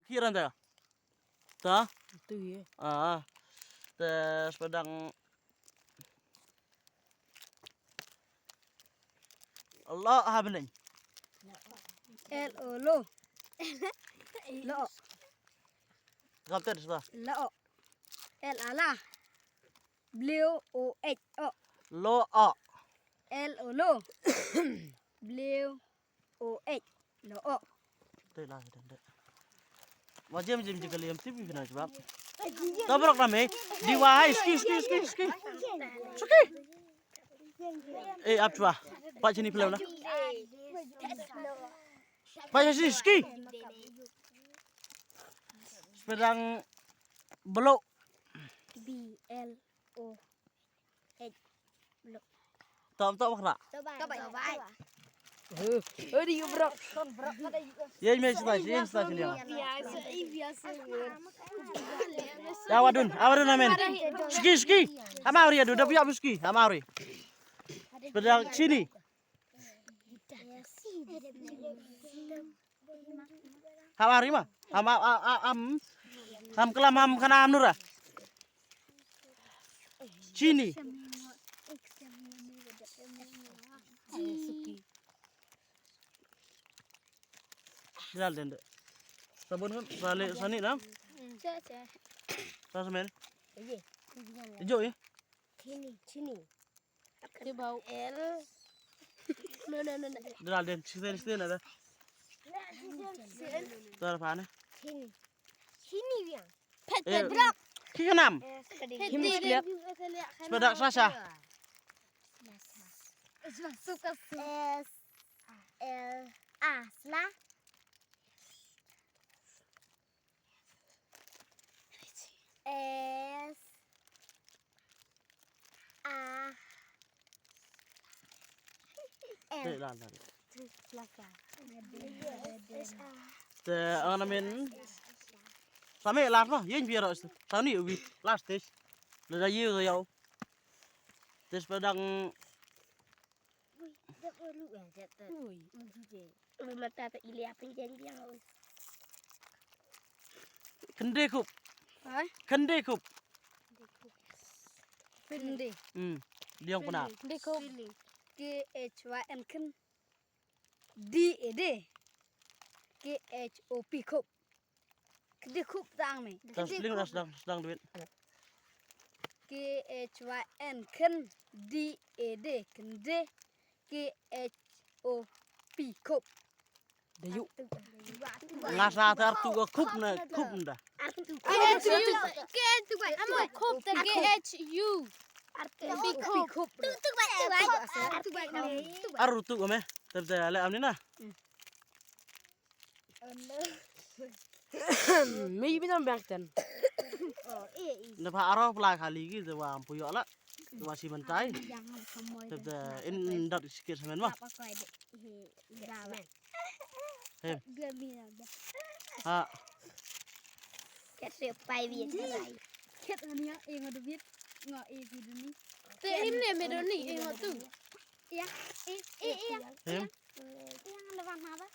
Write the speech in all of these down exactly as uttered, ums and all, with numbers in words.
Ki ran ta. Ta? Tu ye. Ah. Te spadang Allah ha beneng. L O lo. Lo. Gap ter spa. Lo. L ala. Bleu o h o. Lo o. L o lo. Bleu o h. Lo o. Te la te te. Wa jem jem jikali em tipi fina jwab. Tabrok na me. Di wa hai ski ski ski ski. Ski. Eh ap chwa. Pa chini plau na. Pa chini ski. Spadang belo. B L O. Tom tom khra. Tobai. Tobai. Eh, eh, di bro. Ye me sita, ye sita sini. Ya wadun, awadun amen. Ski ski. Ama ori adu, da buya ski, ama ori. Spadang chini. Ham ari ma? Ham a- a- a- am ham kelam ham kana am nura. Chini. Jilal dende. Sabun kan sale sani na. Sa semen. Ijo ye. Chini, chini. Di bau. L. No, no, no, no. Dal den, siten, siten ada. Dal pane. Sini. Sini biang. Pet, eh, pet, bro. Ki kanam. Pet, pet, pet. Sepedak sasa. Suka su. S L A, sla. S A L. Te la la. Te ana men. Same last no, yen biar os. Tani ubi last stage. Le da yu yo. Tes padang. Ui, dak ulu ya jatuh. Ui. Mata tak ilia penjeng dia. Khynde khup. Ha? Khynde khup. Khynde. Hmm. Diong puna. Khynde khup. K H Y N khyn. D A D. K H O P khup. Khynde khup tang me. Khynde khup. Sdang, sdang duit. K H Y N khyn. D A D khynde. K H O P khup. Dayu. Nga sa ta artu ka khup na khup nda. K H U. K H U. Amo khup ta K H U. Artu khup. Artu khup me. Tab ta le amni na. Me binam bang tan. Na pha aro pla khali ki wa ampu yo la. Wa si mentai. Tab ta in dot sikit semen ma. Hem. Ha. Ket se pai bi ket rai. Ket ani ya, eh, ngo debit, ngo, eh, bi duni. Te in ne me duni, eh, ngo tu. Ya, eh, eh, eh. Hem. Eh, yang depan apa?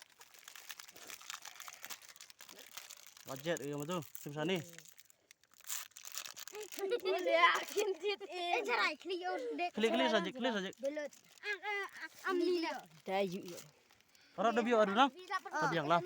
Budget, eh, ngo tu. Sim sani. Klik, klik saja, klik saja. Belut. Ah, ah, ah, amni dah. Dah, yuk, yuk. Ora da bio adu na. Tabiang lah.